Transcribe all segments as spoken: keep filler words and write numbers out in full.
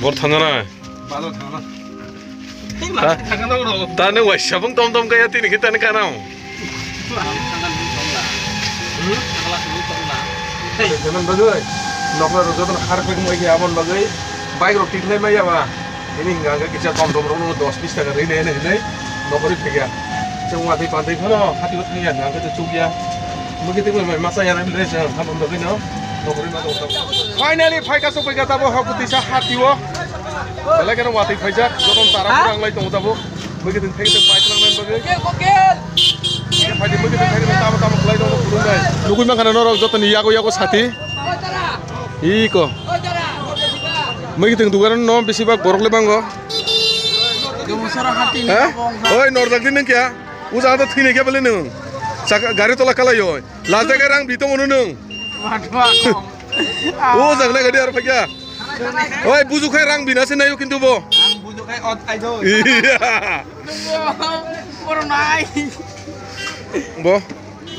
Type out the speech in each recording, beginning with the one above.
Bor thangana. Bazar thangana. Ta, ta nung waisa bung tom tom kaya tini kita ni kanao. Jaman bagwi, nokla rok jotono har pek mai khe abon bagwi bike rok tiklai maya ba. Ini hingka hingka kisa tom tom rok no dos bis taka ri nai nai hinwi nokori phaiya. Chwng watwi pantwi phano hati o thangya hingka hingka chukya. Mukhe twi mai masa ya nai bwlai chwng habang bagwi no nokori ma tong. Finally phaika chukphaika tabo hok tisa hati o. Belai kheno watwi phaijak jotono tara pura wnglai tongo tabo. Mukhe twi thai tong pai tong nai bagwi. Phaidi mukhe twi thai tong tamo tamo khlai tong phurung nai. Nugui mankha na norok jotoni yago yago sati. Iko. Mui kiting dugan no bisi bak borok le bango. Dumusara hati ni. Ha? Kobong ha. Oi, norjak din nung kya? Uja ta thini kya bele nung? Saka gari tola kala yo. Laja ga rang bitong unu nung. Matwa kong. Uja na gadi ar phagya. Oi, buju khai rang bina se nayo kintu bo. Ang buju khai ot ai do. Iya. Poro nai. Bo,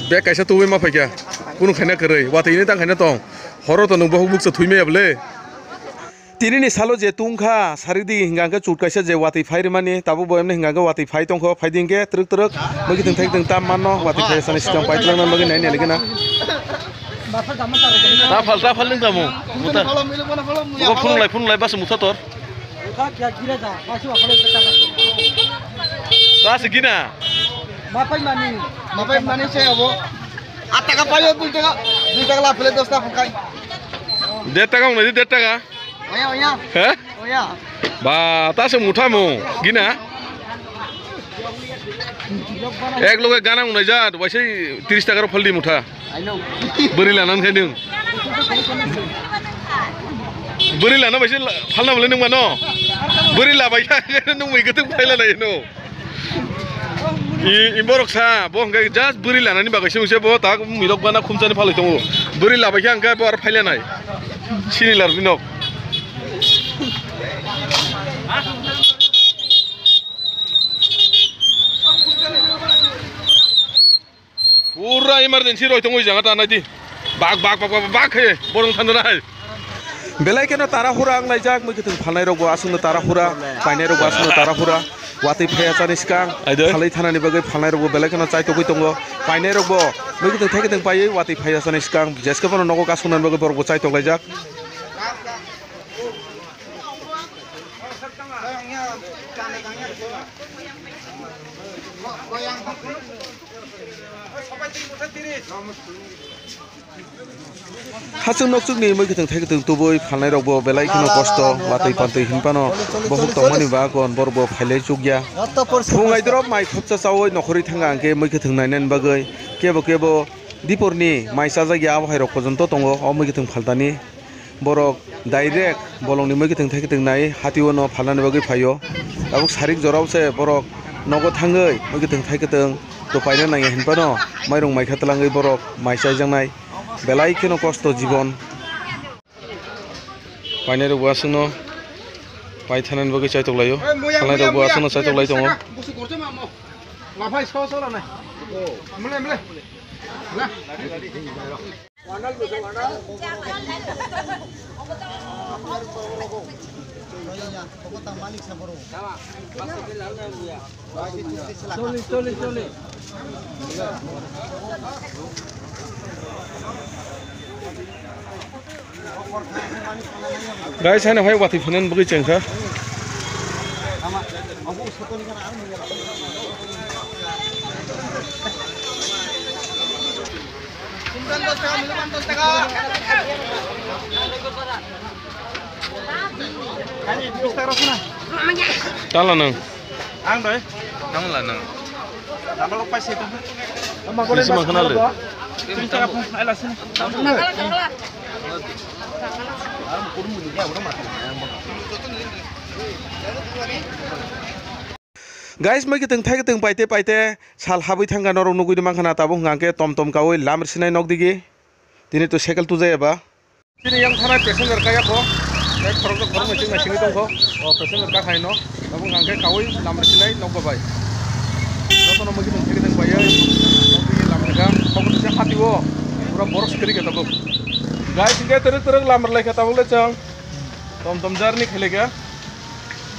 bek kaisa tuwi ma phagya. Kunu khaina kwrwi. Watwi ni tang khaina tong. Horo to nung bohuk bukcha thwi maya bole. Tini ni salo je tungkha, sarik di hinga khe chut kaisa je watwi phai rwmani, tabuk bo emni hinga khe watwi phai tongkho, phai di hinkhe twrwk twrwk, mui kiting thai kiting tam manno, watwi phai sani sikang pai twlang nang bagwi nai nai ligina. Ta phal, ta phal ning tamo, muta. Bo phunung lai, phunung lai, bas muta tor. Ta se gina. Mapai mani se abo. At taka payo, dui taka, dui taka la phele, dos taka phunkai. Der taka wngnai, der taka. Oya, oya. He? Oya. Ba, ta se mutha mo, gina. Ek loge gana wngnai jat, waise tris taka ro phaldi mutha. I know. Bwrwi lana khe nung. Bwrwi lana waise phalna bole nung mano. Bwrwi labai kha nung mui gutwk phaila nai no. I, i borok sa, bo hwnkhe just bwrwi lanani bagwi se wngse bo tak mirok gana khumchani phalwi tongo. Bwrwi labai khe hwnkhe bo aro phaila nai. Sini lar binok. Pura emergency roi tongwi jaga ta naidi. Bak, bak, bak, bak, bak khe borong thangna hai. Belai kheno tara hura wnglaijak, mui kiting phalnai rokbo aswkno tara hura, painai rokbo aswkno tara hura. Watwi phaiya chani skang, Aidoi. Phalwi thanani bagwi phalnai rokbo belai kheno chaitogwi tongo. Painai rokbo mui kiting thai kiting paiwi watwi phaiya chani skang, jeskhe bono nogo kasuknani bagwi borokbo chaitoklaijak. Hachwk nokchwkni mui kiting thai kiting tubui phalnai rokbo belai kheno kosto, watwi pantwi hinphano bohuk tongmani bagwi borokbo phailai chukya. Phung aidorop mai khopsa chawi nokhorwi thangkha hwnkhe mui kiting nainani bagwi kebo kebo diporni mai chajakya abo hai rok pojonto tongo o mui kiting phaltani. Borok direct bolongni mui kiting thai kiting nai hatio no phalnani bagwi phaio. Tabuk sarik jorao se borok nogo thangwi mui kiting thai kiting to paina nangya hinphano mairung maikha twlangwi borok mai chaijaknai. Belai kheno kosto jibon. Painai rokbo aswkno pai thanani bagwi chaitok laio. Phalnai rokbo aswkno chaitok lai tongo. Guys, haino hai watwi phainani bagwi chengkha. Tala nang. Ang doi. Tamo la nang. Tamo lo paisa itu. Isi makan ale. Tris taka phung, ai la sini. Guys, mui kiting thai kiting paite paite sal habwi thangkha norok nugwi mankha na tabuk hwnkha khe tom tom kawi lam rwsinai nok digi. Tini to cycle tujaya ba. Chini yang thanai passenger kaya kho. Tei khorokjak khoroknwi chwng naisingwi tongkho. O passenger ka khaino. Tabuk hwnkha khe kawi lam rwsinai nok babai. Jotono mui kiting thai kiting paiwi nok digi lam rwkha. Tabuk kisa hatio pura borok swkri khe tabuk. Guys, hwnkhe twrwk twrwk lam rwlaikha tabuk le chwng. Tom tom journey khailaiga.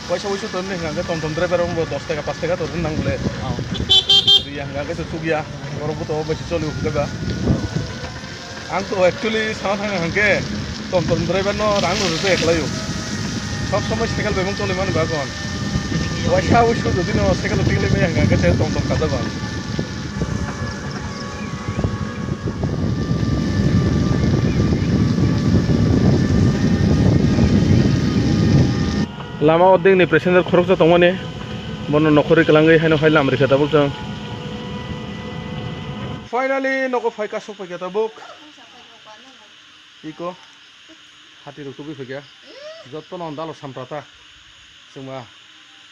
Waisa waisa tom ni hwnkhe tom tom driver wngbo dos taka, paanch taka to rwna nang bole. Riya hwnkhe to chukya. Borok bo to bai choli hwnkhe ba. Ang to actually sana thang hwnkhe tom tom driver no rang no rwjak eklai o. Sob somoi cycle bai mung choli mani ba kon. Waisa waisa jodi no cycle tiklai maya hwnkhe tom tom kajago ang. Lama o dingni passenger khoroksa tongmani, bono nokhorwi kwlangwi haino hai lam rikha tabuk chwng. Finally nogo phai kasuk paikha tabuk. Iko hati rok tubui paikha. Jotono dalo samprata. Chwngma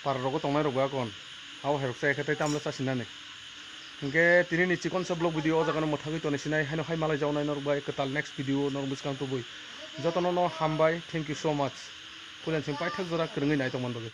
para rogo tongnai rok ba kon. Abo hai rok chai khe tei tamle chasinani. Hinkhe tini ni chikon sa vlog video o jaga no mwthagwi toni sinai haino hai malai jaonai norok bai kwtal next video norok bwskang tubui. Jotono no hambai, thank you so much. Puila sing paithak jora kwrwngwi nai tongmani bagwi.